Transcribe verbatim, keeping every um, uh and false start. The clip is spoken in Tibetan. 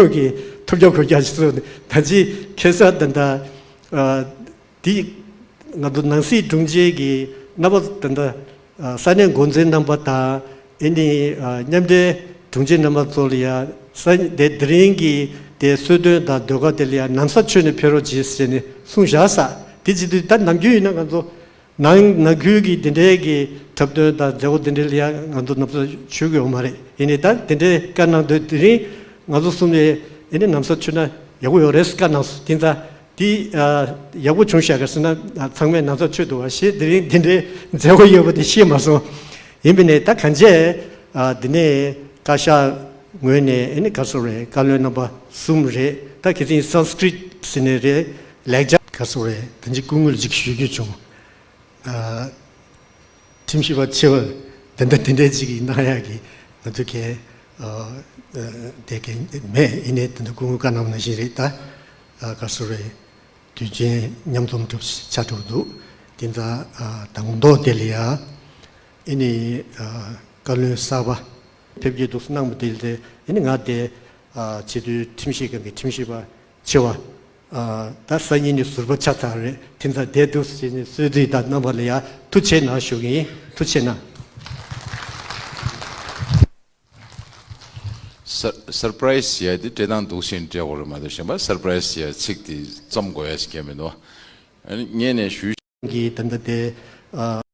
ཁྱོད་ཀྱིས་ཐུབ་རྒྱག་ཁུར་རྒྱག་ཞིག་གསུངས་ནས། ད་ཅི་ཁ་སང་ད་ལྟ་ཨ་འདི་ང་ཚོ་ནང་སྲིད་དྲུང་ཆེ་གི་རྣམ་པ་ད་ལྟ་ཨ་ས་གནས་འགོ་འཛིན་རྣམ་པ་དང་། ཨེ་ནི་ཨ་མཉམ་འབྲེལ་དྲུང་ཆེ་རྣམ་པ་ཚོ་ལ་ཡ་ས་དེ་དེ་རིང་གི་དེ་གསོལ་སྟོན་དང་ཟློས་གར་དེ་ལ་ཡ་ན་བཟའ་མཆོད་ནས་ཕེབས་རོགས་གྱིས་ཟེར་ནས་གསུངས་བཞག་ས། དེ་བྱེད་དུས་ད་ནམ་རྒྱུན་ཡིན་ན་ང་ཚོ་ནང་ནང་ཁུལ་གྱི་དེ་འདྲའི་གི་འཁྲབ་སྟོན་དང་མཛད་སྒོ་དེ་འདྲའི་ལ་ཡ་ང་ཚོ་ན་བཟའ་མཆོད་གི་ཡོད་མ་རེད། ཡིན་ནའི་ད་དེ་འདྲའི་བཀའ་གནང་དུས་དེ་རིང་ང་ཚོ་གསུམ་ནས་ཨེ་ནི་ན་བཟའ་མཆོད་ན་ཡག་པོ་ཡོད་རེད་ཟེར་བཀའ་གནང་སོང་། དེ་ཙང་དེ་ཨ་ཡག་པོ་བྱུང་ཤག་ག་ཟེར་ན། ཨ་ཚང་མས་ན་བཟའ་མཆོད་འདུག་བ། ཞེས་དེ་རིང་དེ་འདྲའི་མཛད་སྒོ་ཡོད་པ་དེ་ཤེས་མ་སོང་། ཡིན་པ་ནས་ད་གང་བྱས་ཨ་དེ་ནས་བཀའ་ཤག་ངོས་ནས་ཨེ་ནི་ག་ཟེར་རེད། བཀའ་བློན་རྣམ་པ་གསུམ་རེད། ད་གལ་སྲིད་སཾ་སྐྲྀཏ་ཟེར་ནས་རེད། ལེགས་སྦྱར་ག་ཟེར་རེད། ད་ཅི་སྐུ་ངོ་ལ་ཅིག་ཞུ་རྒྱུ་བྱུང་། ཨ་ཁྲིམས་ཞིབ་པ་ཆེ་བ་དེ་འདྲ་དེ་འདྲའི་ཅིག་གིས་གནང་ཡག་གི་ང་ཚོ་གས་ཨ་ཨ་དེ་གས་མེད། ཡིན་ནའི་དེ་འདྲ་སྐུ་ངོ་བཀའ་གནང་བ་ནང་བཞིན་རེད། ད་ཨ་ག་ཟེར་རེད། དུས་ཆེན་མཉམ་འཛོམས་གྲུབ་ཆ་གྲུབ་འདུག། དེ་ཙང་ཨ་དང་པོ་མདོ་དེ་ལ་ཡ་ཨེ་ནི་ཨ་བཀའ་བློན་གསར་པ་ཕེབས་ཀྱི་འདུག་གནང་བ་དེ་ལ་ཨེ་ནི་ང་དེ་ཨ་ཆེས་མཐོའི་ཁྲིམས་ཞིབ་ཁང་གི་ཁྲིམས་ཞིབ་པ་ཆེ་བ། ཨ་ད་སང་ཉིན་ནས་ཟུར་པ་ཆགས་ཚར་རེད། དེ་ཙང་བསྡད་འདུག་ཟེར་ནས་གསོལ་ཚིགས་དང་རྣམ་པ་ལ་ཡ་ཐུགས་རྗེ་གནང་ཞུ་གི་ཡིན། ཐུགས་རྗེ་གནང་། སར་སར་པ་རའི་སི་ཡ་དེ་སྤྲད་སྟངས་འདུག་ཟེར་ནས་སྤྲད་དགོས་རེད་མ་གཏོགས། གཞན་པ་སར་པ་རའི་སི་ཡ་ཚིག་དེ་རྩོམ་དགོས་ཡ་ཞིག་གང་མི་འདུག། ཨ་ནི་ངས་ནས་ཞུས། གི་ད་ལྟ་དེ་ཨ།